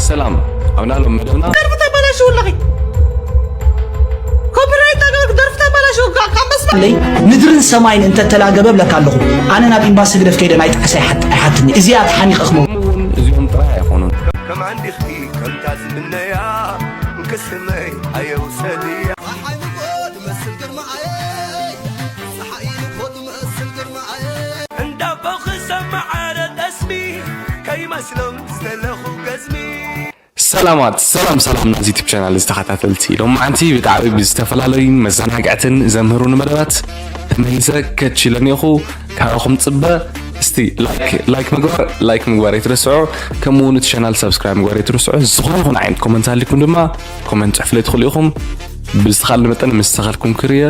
ሰላም፣ ኣብ ናሎም መደብና ደርፊ ተበላሽው ኣለኺ። ኮፒራይት ኣገበርክ ደርፊ ተበላሽው ካብ መስመር ለይ ምድርን ሰማይን እንተተላገበ ብለካ ኣለኹ። ኣነ ናብ ኤምባሲ ህግደፍ ከይደ ናይ ጣዕሳ ኣይሓት- ኣይሓትኒ። እዚኣ ተሓኒቐ ክመ ከምኡውን እዚኦም ጥራይ ኣይኾኑን። ከማን ዲኺ ከምታ ዝምነያ እንክስመይ ኣየውሰድያ ሓሓይንኮ ትመስል ግርማኣየ ሓሓይንኮ ትመስል ግርማኣየ እንዳቦ ክሰማዓረ ጠስሚ ከይመስሎም ዝተለኹ ገዝሚ ሰላማት ሰላም ሰላም ናዚ ዩቱብ ቻናል ዝተኸታተልቲ ሎማዓንቲ ብጣዕሚ ብዝተፈላለዩ መዘናግዕትን ዘምህሩን መደባት ተመሊሰ ከች ኢለ እኒኦኹ። ካባኹም ፅበ እስቲ ላይክ ላይክ ምግባር ላይክ ምግባር ኣይትረስዑ። ከምኡ እውን እቲ ቻናል ሳብስክራይብ ምግባር ኣይትረስዑ። ዝኾነ ይኹን ዓይነት ኮመንት ሃሊኩም ድማ ኮመንት ፅሕፉለይ ትኽእሉ ኢኹም። ብዝተኻእለ መጠን ምስ ተኻልኩም ክርየ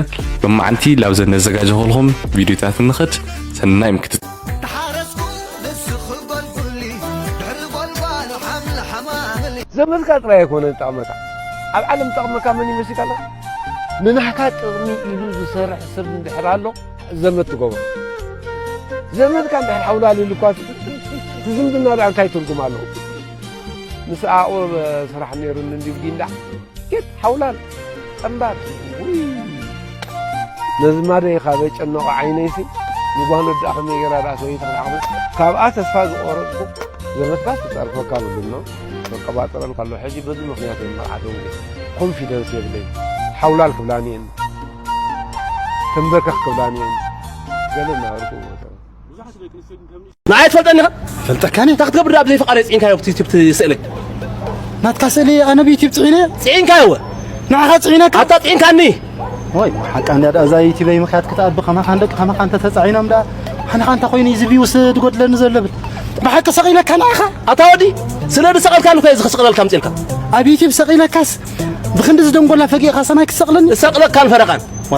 ሎማዓንቲ ላብዘን ነዘጋጀኹልኹም ቪድዮታት ንኽድ። ሰናይ ምክትታል። ተሓረስኩ ንስኺ ጎልጉሊ ድሕሪ ጎልጓሉ ሓምሊ ሓማምሊ ዘመድካ ጥራይ ኣይኮነን ዝጠቕመካ ኣብ ዓለም ዝጠቕመካ መን እዩ መሲልካ ኣለካ ንናህካ ጥቕሚ ኢሉ ዝሰርሕ ሰብ እንድሕር ኣሎ ዘመድ ትገብሮ ዘመድካ እንድሕር ሓውላል ኢሉ እኳ እቲ ዝምድና ደኣ እንታይ ትርጉም ኣለዎ ምስ ዓቑር ስራሕ ነይሩኒ እንዲዩ ጊንዳዕ ጌት ሓውላል ጠምባር ውይ ነዚ ማደይ ካብ ዘጨነቖ ዓይነይሲ ንጓኖት ደኣ ከመይ ገይራ ደኣ ሰበይቲ ክትሓኽመ ካብኣ ተስፋ ዝቖረፅኩ ዘመድካ ትፀርፈካ ብሉኖ መቀባጠረን ካሎ ሕጂ በዚ ምክንያት እዮም መርዓ ደውለ ኮንፊደንስ የብለይ ሓውላል ክብላኒ እየን ተንበርከኽ ክብላኒ እየን ገለ እናበልኩ ንዓይ ትፈልጠኒ ኢኻ? ፈልጠካኒ? እንታይ ክትገብር ደኣ ብዘይ ፍቓደይ ጽዒንካዮ ኣብቲ ዩቱብ ትስእለይ? ናትካ ስእሊ ኣነ ብዩቱብ ጽዒነ? ጽዒንካዮ እወ። ንዓኻ ጽዒነካ? ኣታ ጽዒንካኒ? ወይ ሓቃ እንድያ ደኣ እዛ ዩቱበይ ምኽያድ ክትኣቢ ከማኻ ንደቂ ከማኻ እንተ ተጻዒኖም ደኣ ኣነኻ እንታይ ኮይኑ እዩ እዚ ቪውስ ዝጎድለኒ ዘሎ ብል? ብሓቂ ሰቒለካ ንዓኻ? ኣታ ወዲ ስለ ዝሰቐልካኒ እኮ እየ እዚ ክስቕለልካ ኣምጺኤልካ። ኣብ ዩቱብ ሰቒለካስ ብኽንዲ ዝደንጎላ ፈጊእኻ ሰማይ ክትሰቕለኒ? እሰቕለካን ፈረቓን። ዋ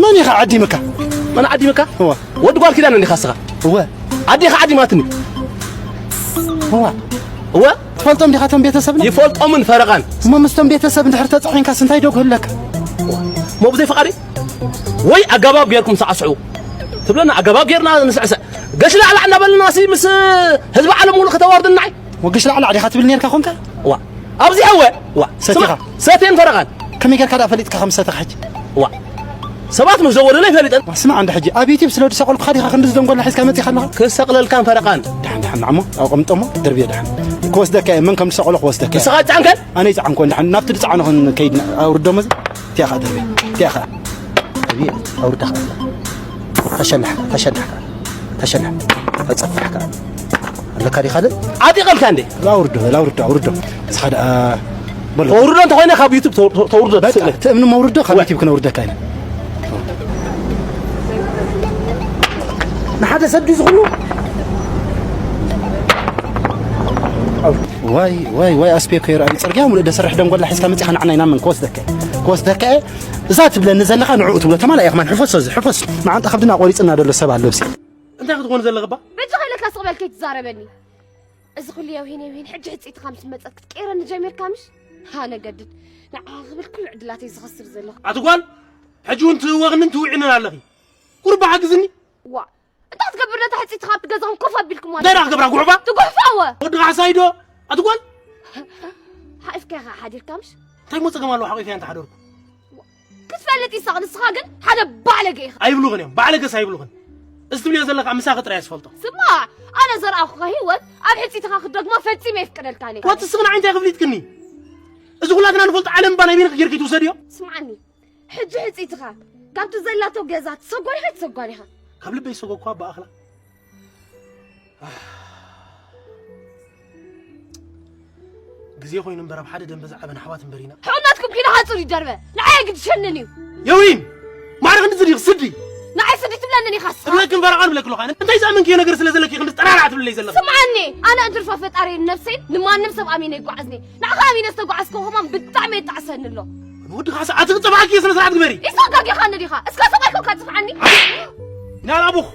መን ኢኻ ዓዲምካ? መን ዓዲምካ? እዋ ወዲ ጓል ኪዳነ እንዲኻ እስኻ? እወ ኣዴኻ ዓዲማትኒ። እዋ እወ ትፈልጦም ዲኻ እቶም ቤተሰብና? ይፈልጦምን ፈረቓን። እሞ ምስቶም ቤተሰብ እንድሕር ተጻዒንካስ እንታይ ዶ ክህለካ? እሞ ብዘይ ፍቓደይ ወይ ኣገባብ ጌርኩም ሳዕስዑ ትብለና ኣገባብ ጌርና ንስዕስዕ። ገሽ ላዕላዕ እናበልናሲ ምስ ህዝቢ ዓለም ሙሉእ ከተዋርድናይ። ወግሽ ላዕላዕ ዲኻ ትብል ኔርካ ኮንካ? ዋ ኣብዚሐ እወ ዋ ሰቲኻ? ስማ፣ ሰትየን ፈረቓን። ከመይ ጌርካ ደኣ ፈሊጥካ ከም ዝሰተኻ ሕጂ? ዋ ሰባት ምስ ዘወደለይ ፈሊጠን። ዋ ስማዕ እንዳ ሕጂ ኣብ ዩቲብ ስለ ዝሰቐልኩኻ ዲኻ ክንድዚ ደንጎላ ሒዝካ መጺኻ ኣለኻ? ክሰቕለልካን ፈረቓን። ደሓን ደሓን ንዓሞ ኣብኡ ኣቐምጦሞ ደርብዮ ደሓን ክወስደካ እየ መን ከም ዝሰቐሎ ክወስደካ እየ። ንስኻ ኣይጸዓንካን? ኣነ ይጸዓንኮ ደሓን ናብቲ ዝጸዓኖ ክንከይድ ኣውርዶሞ እዚ እቲኣ ኸኣ ደርብዮ እቲኣ ኸኣ ደርብዮ ኣውርዳ ኸኣ ተሸናሕካ ተሸናሕካ ተሸናሕ ተጸፍሕካ ኣለካ ዲኻ ደ ዓጢቐልካ እንዴ ኣውርዶ ኣውርዶ ኣውርዶ እስኻ ደኣ በሎ ተውርዶ እንተኾይነ ካብ ዩቱብ ተው- ተው- ተውርዶ በቃ ትስእለ ትእምኒ መውርዶ ካብ ዩቲብ ክነውርደካ ኢና ንሓደ ሰብ ድዩ ዝኹሉ ዋይ ዋይ ዋይ ኣስቤኮ ይርኣዩ ፅርግያ ሙሉእ ደሰርሕ ደንጎላ ሒዝካ መፂኻ ንዓና ኢና መን ክወስደካ እየ? ክወስደካ እየ እዛ ትብለኒ ዘለኻ ንዕኡ ትብሎ ተማላ እየ ከማን ሕፈሶ እዚ ሕፈስ መዓንጣ ከብድና ቆሪፅና ደሎ ሰብ ኣሎ ብሲ እንታይ ክትኾን ዘለኽባ? በጃኻ ኢለካ ስቕ በል ከይትዛረበኒ። እዚ ኩሉ የውሂን የውሂን ሕጂ ሕጽይትኻ ምስ መጸት ክትቀይረኒ ጀሚርካ ምሽ? ኣነ ገድድ ንዓኻ ክብል ኩሉ ዕድላተይ ዝኸስር ዘለኹ። ኣቲ ጓል ሕጂ እውን ትህወኽንን ትውዒንን ኣለኺ። ቁሩብ ሓግዝኒ። ዋእ እንታይ ክትገብር ነታ ሕጽይትኻ ኣብቲ ገዛኹም ኮፍ ኣቢልኩማ? እንታይ ደኣ ክገብራ ጉሕፋ? ትጉሕፋ እወ። ወዲ ካሕሳይ ዶ? ኣቲ ጓል ሓቂፍካያ ኢኻ ሓዲርካ ምሽ? እንታይ እሞ ጸገም ኣለዎ ሓቒፈያ እንተ ሓደርኩ? ክትፈልጥ ይሳቕ ንስኻ ግን ሓደ ባዕለገ ኢኻ። ኣይብሉኽን እዮም ባዕለገስ ኣይብሉኽን። እዚ ትብልዮ ዘለኻ ምሳኺ ጥራይ እየ ዝፈልጦ። ስማዕ ኣነ ዘርኣኹኻ ህይወት ኣብ ሕጺትኻ ክትደግማ ፈጺመ የፍቅደልካን እየ። ዋት እስኺ ንዓይ እንታይ ክፍሊጥክኒ? እዚ ኩላትና ንፈልጦ ዓለም እባ ናይ በይንኺ ጌርኪ ትውሰድዮ። ስምዓኒ ሕጂ ሕጺትኻ ካብቲ ዘላቶ ገዛ ትሰጓን ኢኻ ኣይትሰጓን ኢኻ። ካብ ልበይ ዝሰጎግኳ ብኣኽላ ግዜ ኮይኑ እምበር ኣብ ሓደ ደንበ ዝዓበና ኣሕዋት እምበር ኢና። ሕቑናትኩም ኪኖ ሓጹር ይደርበ ንዓይ ኣይግድሸንን እዩ። የዊን ማዕረ ክንድዚ ዲኺ ስዲ ንዓይ ስዲ ትብለንን ኢኻ እስኻ። እብለክን በረቓ ንብለኪ ኣለኹ ኣነ። እንታይ ዝኣመንክዮ ነገር ስለ ዘለኪ ክንድዚ ጠራርዓ ትብለለይ ዘለኺ? ስምዓኒ ኣነ እድርፋ ፈጣሪ ነብሰይን ንማንም ሰብ ኣሚነ ኣይጓዓዝን እየ። ንዓኻ ኣሚነ ዝተጓዓዝክዎ ከማን ብጣዕሚ የጣዕሰኒ ኣሎ። ንወድኻ ሰ ኣቲ ክጸብዓኪ እየ ስነ ስርዓት ግበሪ። ኢሳ ጋጊኻኒ ዲኻ? እስካ ሰብኣይ ኮንካ ጽፍዓኒ። ናላ ኣቦኹ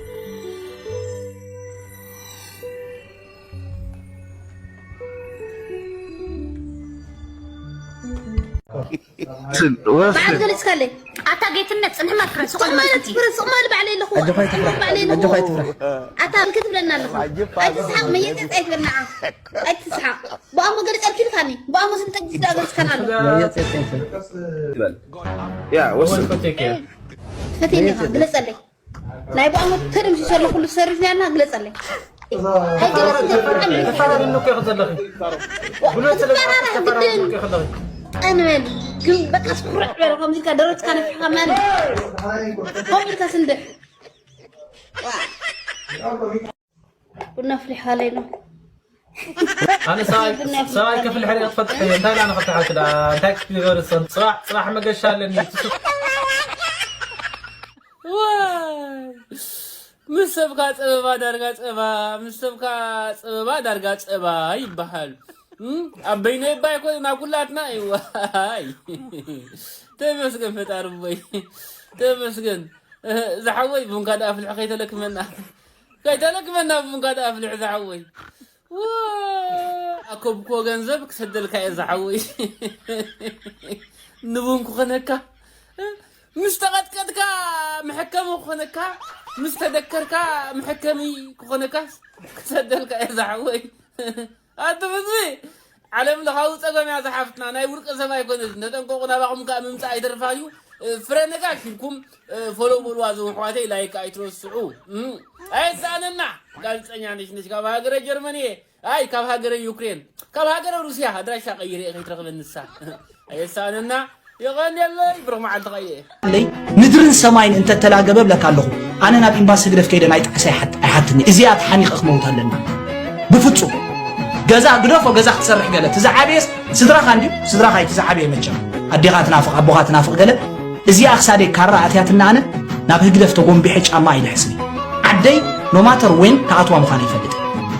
በዓል ገሊፅካለይ ኣታ ጌትነት ፅንሕማ ትፍረ ስቕ ኢልማ ማለት ትፍረ ስቕ ማለት ባዕለይ ኣለኹ ኣጆኻ ኣይትፍራሕ ባዕለይ ኣለኹ ኣጆኻ ኣይትፍራሕ ኣታ ብክ ትብለና ኣለኻ ኣይትስሓቕ መየት ኣይትበል ንዓ ኣይትስሓቕ ብኣሞ ገሊፀልኪ ኢልካ ብኣሞስ እንጠግስ ዳገዝከና ኣሎ። ትበል። ያ ወስን። ፈቴኒ ኢኻ ግለጸለይ። ናይ ብኣሞት ተደምሲሱ ዘሎ ኩሉ ተሪፍና ያና ግለጸለይ። ኣይግለጽ ተፋራሪኒ እኮ ኢኺ ዘለኺ። ብሎ ስለ ተፋራራ ተፋራሪኒ ግድን እኮ ኢኺ ዘለኺ። ኣንበል ግን በቃ ስኩርዕ በለ ከምዚ ኢልካ ደረትካ ነፊሕካ ማን ከምኡ ኢልካ ስንድዕ ቡና ኣፍሊሓለይ ነው። ኣነ ሰብኣይ ሰብኣይ ከፍልሕ ሪኦ ትፈልጥ እንታይ ዳና ከፍልሓልክ ዳ እንታይ ክትገብር ሰን ጽባሕ ጽባሕ መገሻ ኣለኒ። ዋይ ምስ ሰብካ ጸበባ ዳርጋ ጸባ ምስ ሰብካ ጸበባ ዳርጋ ጸባ ይበሃል። እም፣ ኣብ በይነይ እባ ኣይኮነ ናብ ኩላትና እዩ። ዋይ ተመስገን ፈጣሪ እቦይ ተመስገን። እህ፣ ዝሓወይ ቡንካ ደኣ ኣፍልሕ ከይተለክመና ከይተለክመና ቡንካ ደኣ ኣፍልሕ ዝሓወይ። ዋ፣ ኣኮብኮ ገንዘብ ክሰደልካ እየ ዝሓወይ። ንቡን ክኾነካ ምስ ተቐጥቀጥካ መሐከሚ ክኾነካ ምስ ተደከርካ መሐከሚ ክኾነካ ክሰደልካ እየ ዝሓወይ። ኣቲ ምዚ ዓለም ለኻዊ ጸገም እያ ዝሓፍትና ናይ ውልቀ ሰብ ኣይኮነትን። ተጠንቀቑ ናባኹም ከኣ ምምጻእ ኣይተርፋን እዩ። ፍረ ነጋሽ ኢልኩም ፎሎ በልዋ እዞም ኣሕዋተይ ላይክ ኣይትረስዑ። እም፣ ኣይሳነና ጋዜጠኛ ነሽ ነሽ ካብ ሃገረ ጀርመን እየ። ኣይ ካብ ሃገረ ዩክሬን ካብ ሃገረ ሩስያ ኣድራሻ ቀይረ እየ ከይትረኽበኒ ንሳ። ኣየሳነና የቐንየለይ ብሩኽ መዓልቲ ቀየ። ኣለይ ምድርን ሰማይን እንተተላገበ ብለካ ኣለኹ። ኣነ ናብ ኤምባሲ ህግደፍ ከይደ ናይ ጣዕሳ ኣይሓት- ኣይሓትኒ። እዚኣ ተሓኒቐ ክመውት ኣለና። ብፍጹም ገዛ ግደፎ ገዛ ክትሰርሕ ገለ እቲ ዝዓበየስ ስድራኻ እንድዩ ስድራኻ እቲ ዝዓበየ መቸም ኣዴኻ ትናፍቕ ኣቦኻ ትናፍቕ ገለ እዚኣ ክሳደይ ካራ ኣትያትና ኣነ ናብ ህግደፍ ተጎንቢሐ ጫማ ኣይልሕስኒ። ዓደይ ኖማተር ዌን ክኣትዋ ምዃን ይፈልጥ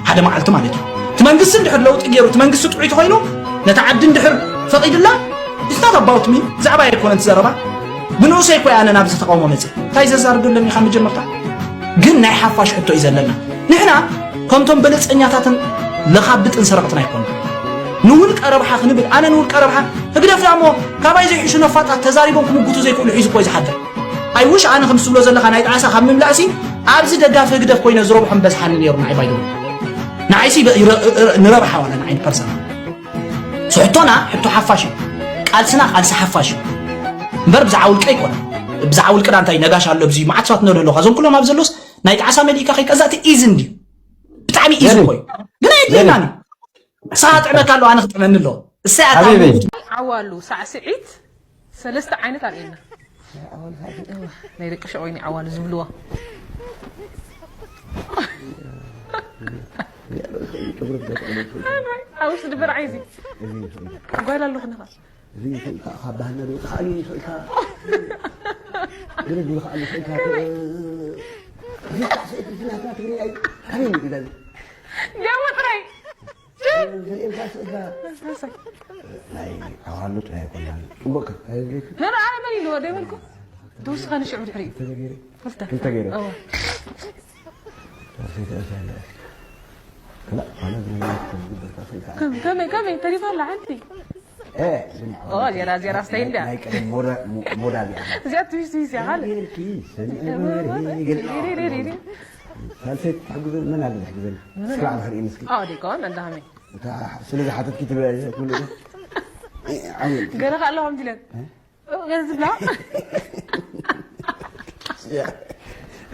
ሓደ መዓልቲ ማለት እዩ። እቲ መንግስቲ እንድሕር ለውጢ ገይሩ እቲ መንግስቲ ጥዑይ ተኾይኑ ነቲ ዓዲ እንድሕር ፈቒድላ it's not about me ብዛዕባ ኣይኮነን እቲ ዘረባ። ብንኡሰይ እኮ ኣነ ናብዚ ተቃውሞ መፅእ እንታይ ዘዛርብ ኣለኒ ካብ መጀመርታ ግን ናይ ሓፋሽ ሕቶ እዩ ዘለና። ንሕና ከምቶም በለፀኛታትን ለኻብጥን ሰረቕትን ኣይኮና። ንውልቀ ረብሓ ክንብል ኣነ ንውልቀ ረብሓ ህግደፍ ዳሞ ካባይ ዘይሕሹ ነፋጣት ተዛሪቦም ክምጉቱ ዘይክእሉ ሒዙ እኮ እዩ ዝሓድር። ኣይ ውሽ ኣነ ከም ዝብሎ ዘለካ ናይ ጣዕሳ ካብ ምምላእሲ ኣብዚ ደጋፊ ህግደፍ ኮይነ ዝረብሖም በዝሓኒ ነይሩ ንዓይ ባይደው ንዓይሲ ንረብሓ ዋላ ንዓይ ፐርሰናል ስሕቶና ሕቶ ሓፋሽ እዩ። ቃልስና ቃልሲ ሓፋሽ እዩ እምበር ብዛዕባ ውልቀ ኣይኮነ። ብዛዕባ ውልቅና እንታይ ነጋሽ ኣሎ ኣብዚ መዓት ሰባት ንርኢ ኣለኻ እዞም ኩሎም ኣብ ዘሎስ ናይ ጣዕሳ መሊእካ ከይቀዛ እቲ ኢዝን ድዩ ብጣዕሚ ኢዝን ኮይኑ ግን ኣየድልየናን እዩ። ንስኻ ጥዕመካ ኣለዋ ኣነ ክጥዕመኒ ኣለዎ። እሰይ ኣታ ዓዋሉ ሳዕስዒት ሰለስተ ዓይነት ኣርእየና። ናይ ደቂ ሸቆይኒ ዓዋሉ ዝብልዋ ኣብ ውሽጢ ድበር ዓይዚ ጓል ኣለኹ ንኻ እዚ ይኽእልካ ካብ ባህልና ዶ ተኻእሉ ይኽእልካ ገለ ዶ ይኽኣሉ ይኽእልካ እዚ ሳዕስዒት እዚ ናትና ትግርኛ እዩ ካበይ መፂኡ ዳዚ ጃሞ ጥራይ ዘርእየልካ ስእልካ ናይ ዓዋሉ ጥራይ ኣይኮናን ፅቡቅ ከ ኣይብለይክ ንርኣይ መን ኢልዎ ደይበልኩ ተወስኻ ንሽዑ ድሕሪ ተዘገይረ ክልተ ክልተ ገይረ እወ ሰይተእስ ያለ ክላእ ማለት ዝነበረ ዝግበርካ ስእልካ ከም- ከመይ ከመይ ተሪፋ ኣላ ሓንቲ እ ኦ ዜራ ዜራ ስታይል ድያ ናይ ቀደም ሞዳ- ሞ- ሞዳ እዚኣ እዚኣ ትዊስ ትዊስ እያ ካልእ ገይርኪ ሰሚዐ ገለ ሳልሰይ ትሕግዘ መን ኣለ ዝሕግዘና እስኪ ላዕሊ ክርኢ እስኪ ኣዎ ደይኮን እንዳሃመይ እታ ስለ ዝሓተትኪ ትበ- ትብሉ ዓውል ገለ ከ ኣለዋ ከምዚ ኢለን ገለ ዝብላ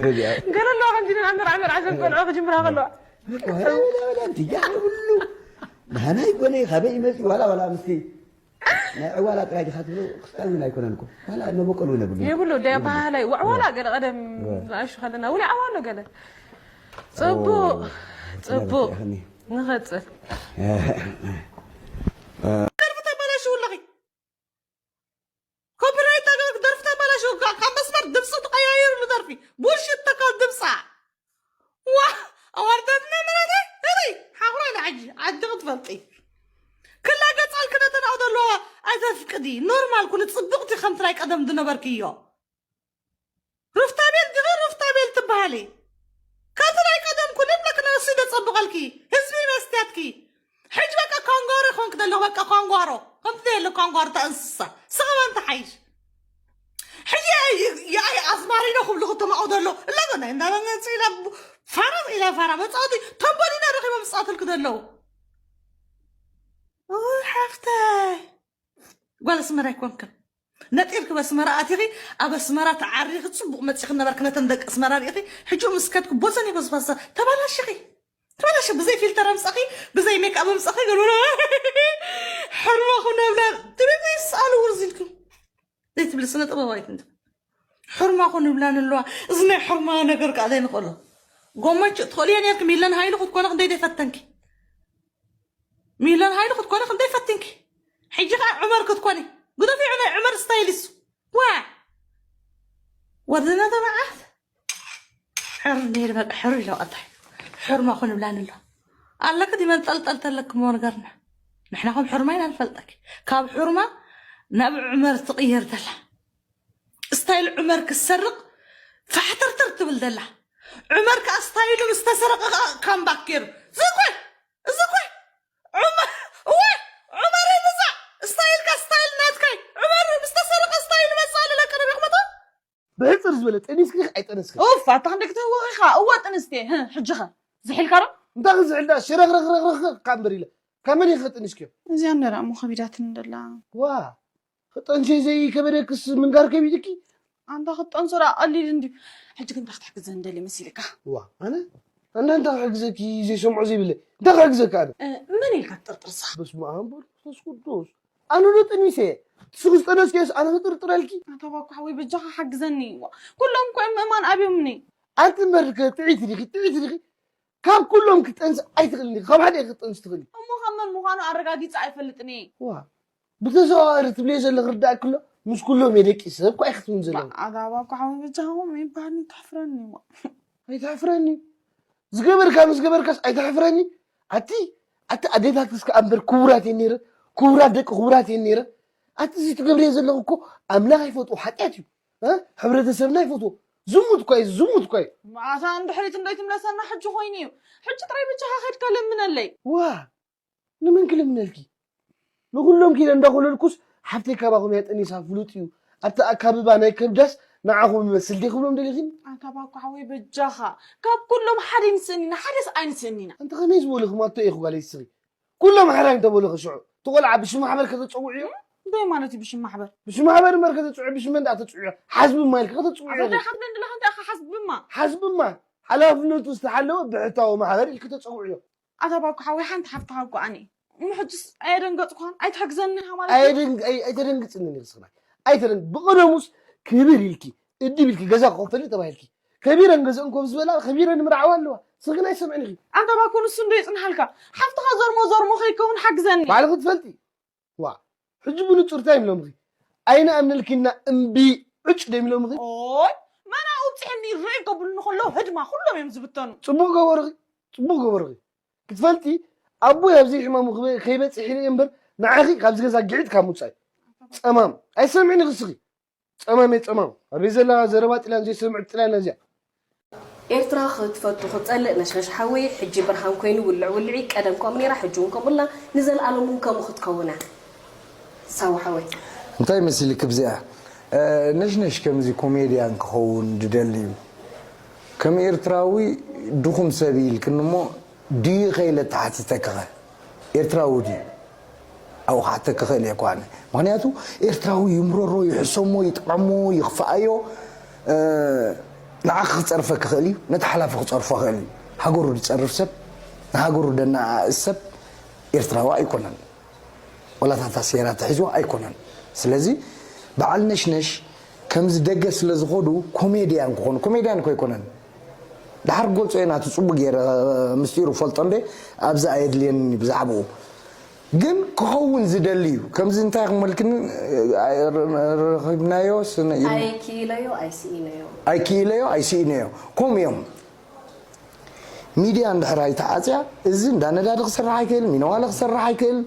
ረዚኣ ገለ ኣለዋ ከምዚ ኢለን ኣመርዓ መርዓ ዘንቆልዖ ክጅምራ ከለዋ ወላ ወላ ወላ እንት ያለ ሁሉ ናናይ ጎነይ ካበይ ይመጽእ ዋላ ዋላ ምስቲ ናይ ዕዋላ ጥራይ ዲኻ ትብሎ ክስታን እውን ኣይኮነን እኮ ዋላ መበቆል እውን የብሉ የብሉ ደ ኣባሃላይ ዋዕዋላ ገለ ቀደም ንኣሹ ከለና እውን ይዓዋሎ ገለ ጽቡቅ ጽቡቅ ንኸጽል ደርፊ ተበላሽው ኣለኺ ኮፒራይት ኣገበርክ ደርፊ ተበላሽው ካብ መስመር ድምፂ ተቀያይርሉ ደርፊ ቡልሽት ተካል ድምፃ ዋ ኣዋርዳትና መናተ እሪ ሓቑራ ኢና ሕጂ ዓዲ ክትፈልጢ ክላ ገፃልኪ ነተን ኣብኡ ዘለዋ ኣይተፍቅዲ ኖርማል ኩኒ ፅብቕቲ ከምቲ ናይ ቀደም ዝነበርክዮ ሩፍታቤል ዲኺ ሩፍታቤል ትበሃሊ ከምቲ ናይ ቀደም ኩኒ ብለክ ነሲ ደፀብቐልኪ ህዝቢ መስትያትኪ ሕጂ በቃ ካንጓሮ ይኾንክ ዘለኹ በቃ ካንጓሮ ከምቲ ዘየለ ካንጓሮ ተእንስሳ ስቕበን ተሓይሽ ሕጂ የኣይ ኣዝማሪኖ ክብልኹ ተማቑ ዘሎ እላጎና እንዳበመፅእ ኢላ ፋራ ኢላ ፋራ መፃወቲ ተንበሉና ረኺቦም ዝፃወትልክ ዘለዉ ታይ ጓል ኣስመራ ኣይኮንክን። ነጢርክ በስመራ ኣቲኺ፣ ኣብ ኣስመራ ተዓሪኺ ጽቡቕ መጺኺ ነበርክ። ነተን ደቂ ኣስመራ ርኢኺ፣ ሕጂ ምስ ከድኩ ቦዘን ይጎዝባዛ ተባላሽኺ። ተባላሽ ብዘይ ፊልተር ኣምጻኺ፣ ብዘይ ሜክኣፕ ኣምጻኺ፣ ገልብሎ። ሕርማኹ ነብላ ትብሊ ስኣሉ ውርዝ ኢልኩም። ዘይትብሊ ስነ ጥበባዊት እንት። ሕርማኹ ንብላ ንለዋ። እዚ ናይ ሕርማ ነገር ከኣ ዘይንኽእሎ። ጎመች ትኽእልዮ ኔርክ ሚለን ሃይሉ ክትኮነ ክንደይ ዘይፈተንኪ። ሚለን ሃይሉ ክትኮነ ክንደይ ፈቲንኪ። ሕጂ ከኣ ዑመር ክትኮኒ። ግደፊ ናይ ዑመር ስታይል እሱ። ዋ! ወርድና ተባዓት። ሕር ነይር በቃ ሕር ኢለው ኣታይ። ሕርማኹ ንብላ ንሎ። ኣለክ ዲ መንጠልጠል ተለክ እሞ ንገርና። ንሕና ከም ሕርማ ኢና ንፈልጠኪ። ካብ ሕርማ ናብ ዑመር ትቕየር ዘላ። ስታይል ዑመር ክሰርቕ ፋሕተርተር ትብል ዘላ። ዑመር ከኣ ስታይሉ ምስ ተሰረቐ ከኣ ካምባክ ገይሩ። እዚ እኮ፣ እዚ እኮ ዑመር፣ እወ፣ ዑመር ይብዛዕ። ስታይልካ ስታይል ናትካይ። ዑመር ምስ ተሰረቐ ስታይሉ መጻሉ ለቀ ነቢኹም ኣቶ። ብሕጽር ዝበለ ጠኒስኪ ዲኺ ኣይጠነስክን? ኡፍ፣ ኣታ ክንደይ ክትህውኺ ኢኻ። እወ፣ ጥንስቲ እየ። ህህ፣ ሕጂ ኸ? ዝሒልካ ዶ? እንታይ ክዝሕል ደኣ? ሽረኽረኽረኽረኽ እካ እምበር ኢለ። ካብ መን ኢኺ ጠኒስክዮ? እዚኣ እንደ ደኣ እሞ ከቢዳትኒ ደላ። ዋ፣ ክጠንሲ ዘይከበደክስ ምንጋር ከቢድኪ? ኣንታ ክትጠንሶ ደኣ ቀሊል እንድዩ። ሕጂ ግን እንታይ ክትሕግዘኒ ደሊ መሲልካ? ዋ፣ ኣነ? ኣነ እንታይ ክሕግዘኪ ዘይሰምዖ ዘይብለ? እንታይ ክሕግዘካ ኣነ? እ፣ መን ኢልካ ትጥርጥር ንስኻ? በስመ ኣብ ወወልድ ወመንፈስ ቅዱስ። ኣነ ዶ ጠኒሰ? ንስኺ ዝጠነስክዮስ ኣነ ክጥርጥረልኪ? ኣታ ባኮ ሓወይ በጃኻ ሓግዘኒ። ዋ፣ ኩሎም እኮ እዮም ምእማን ኣብዮምኒ። ኣንቲ እምበር ከ ጥዕይቲ ዲኺ? ጥዕይቲ ዲኺ? ካብ ኩሎም ክትጠንሲ ኣይትኽእልን ዲኺ? ካብ ሓደ ኢኺ ክትጠንሲ ትኽእሊ። እሞ ካብ መን ምዃኑ ኣረጋጊጸ ኣይፈልጥን እየ። ዋ፣ ብተዘዋዋሪ ትብልዮ ዘለኺ ክርዳእኪ ኣሎ፣ ምስ ኩሎም እየ ደቂሰ እኮ ኢኺ ትብሊ ዘለኺ። ኣታ ባኮ ሓወይ በጃኹም ይበሃል ተሕፍረኒ። ዋ። ኣይተሕፍረኒ። ዝገበርካ ምስ ገበርካስ ኣይተሕፍረኒ። ኣቲ፣ ኣቲ ኣዴታትስ ከኣ እምበር ክቡራት እየን ነይረ፣ ክቡራት ደቂ ክቡራት እየን ነይረ። ኣቲ እዚ ትገብርዮ ዘለኺ እኮ ኣምላኽ ኣይፈትዎ፣ ሓጢኣት እዩ። እ? ሕብረተሰብና ኣይፈትዎ። ዝሙት እኮ እዩ፣ ዝሙት እኮ እዩ። ኣታ ንድሕሪት እንዶ ኣይትምለሰና ሕጂ ኮይኑ እዩ። ሕጂ ጥራይ በጃኻ ከድካ ለምነለይ። ዋ፣ ንመን ክልምነልኪ? ንኹሎም ኪደ እንዳኾለልኩስ ሓፍተይ ካባኹም እያ ጠኒሳ ፍሉጥ እዩ። ኣብቲ ኣካብባ ናይ ከብዳስ ንዓኹም ይመስል ዲኺ ክብሎም ደሊኺኒ? ኣታ ባኮ ሓወይ በጃኻ። ካብ ኩሎም ሓደ ይንስእኒና፣ ሓደስ ኣይንስእኒና። ኣንቲ ከመይ ዝበሉኹም ኣቶ ኢኹ ጓለይ ስኺ? ኩሎም ሓራይ እንተበሉኺ ሽዑ፣ እቲ ቆልዓ ብሽም ማሕበር ከተጸውዕዮ? እንታይ ማለት እዩ ብሽም ማሕበር? ብሽም ማሕበር እምበር ከተጽውዕዮ፣ ብሽም መን ደኣ ተጽውዕዮ? ሓዝብማ ኢልኪ ከተጽውዕዮ ኣታ ኢኺ። እንታይ ሓዝበን ደለኻ እንታይ ኢኻ ሓዝብማ? ሓዝብማ፣ ሓላፍነቱ ዝተሓለወ ብሕታዊ ማሕበር ኢልኪ ተጸውዕዮ። ኣታ ባኮ ሓወይ ሓንቲ ሓፍትኻ እኮ ኣነ እየ። እሞ ሕጅስ ኣየደንገጽኳን? ኣይትሕግዘኒ ኢኻ ማለት እዩ? ኣየደንግ-፣ ኣይ-፣ ኣይተደንግጽንን ኢኺ ስኽና። ኣይተደንግ-፣ ብቐደሙስ ክብር ኢልኪ፣ እድብ ኢልኪ ገዛ ክኸፈልኒ ተባሂልኪ። ከቢረን ገዝአን ኮፍ ዝበላ ከቢረን ይምርዓዋ ኣለዋ። ስኽና ኣይሰምዕን ኢኺ። ኣንታ ባኮ ንሱ እንዶ የጽንሓልካ። ሓፍትኻ ዞርሞ ዞርሞ ከይከውን ሓግዘኒ። ባዕልኺ ትፈልጢ። ዋ፣ ሕጂ ብንጹር እንታይ ኢሎምኺ? ኣይንኣምነልኪና እምቢ ዕጭ ዶ ኢሎምኺ? ኦይ፣ መን ኣብጺሐኒ ርእ ከብሉኒ ከለዉ ህድማ ኩሎም እዮም ዝብተኑ። ጽቡቕ ገበርኺ፣ ጽቡቕ ገበርኺ። ክትፈልጢ ኣቦይ ኣብዚ ሕማሙ ክበ-፣ ከይበጽሕ ኢለ እየ እምበር ንዓኺ ካብዚ ገዛ ግዒት ካብ ምውጻእ። ጸማም፣ ኣይሰምዕን ኢኺ እስኺ። ጸማም እየ ጸማም። ኣበይ ዘላ ዘረባ ጥልያን ዘይሰምዕ ጥልያን እዚኣ። ኤርትራ ክትፈቱ ክትጸልእ ነሽነሽ ሓወይ፣ ሕጂ ብርሃን ኮይኑ ውልዕ ውልዒ፣ ቀደም ከምኡ ነይራ፣ ሕጂ እውን ከምኡ ኣላ፣ ንዘለኣለም እውን ከምኡ ክትከውን እያ። ሳዋ ሓወይ። እንታይ መሲልክ ብዚኣ? እ፣ ነሽነሽ ከምዚ ኮሜድያን ክኸውን ድደሊ እዩ። ከም ኤርትራዊ ድኹም ሰብ ኢልክኒ እሞ ድዩ ከይለ ተሓቲተክኸ? ኤርትራዊ ድዩ? ኣብኡ ክሓተኪ ክእል እየ እኮ ኣነ። ምኽንያቱ ኤርትራዊ ይምረሮ፣ ይሕሰሞ፣ ይጥዓሞ፣ ይኽፍኣዮ፣ እ፣ ንዓኺ ክጸርፈኪ ክእል እዩ፣ ነቲ ሓላፊ ክጸርፎ ክእል እዩ። ሃገሩ ዝጸርፍ ሰብ፣ ንሃገሩ ደነኣእስ ሰብ ኤርትራዊ ኣይኮነን። ዋላ እታ ሴራ ተሒዝዋ ኣይኮነን። ስለዚ በዓል ነሽነሽ ከምዚ ደገ ስለ ዝኾዱ ኮሜድያን ክኾኑ፣ ኮሜድያን እኮ ኣይኮነን። ድሓር ክገልጾ እየ ናቱ ጽቡቅ ገይረ ምስጢሩ ፈልጦ እንደ ኣብዚ ኣየድልየኒ ብዛዕባኡ። ግን ክኸውን ዝደሊ እዩ። ከምዚ እንታይ ክመልክኒ ረኺብናዮ ስነ ኢሉ ኣይክኢለዮ ኣይስኢነዮ። ኣይክኢለዮ ኣይስኢነዮ። ከምኡ እዮም። ሚድያ እንድሕር ኣይተዓፅያ፣ እዚ እንዳ ነዳዲ ክሰርሕ ኣይክእል፣ ሚነዋለ ክሰርሕ ኣይክእል።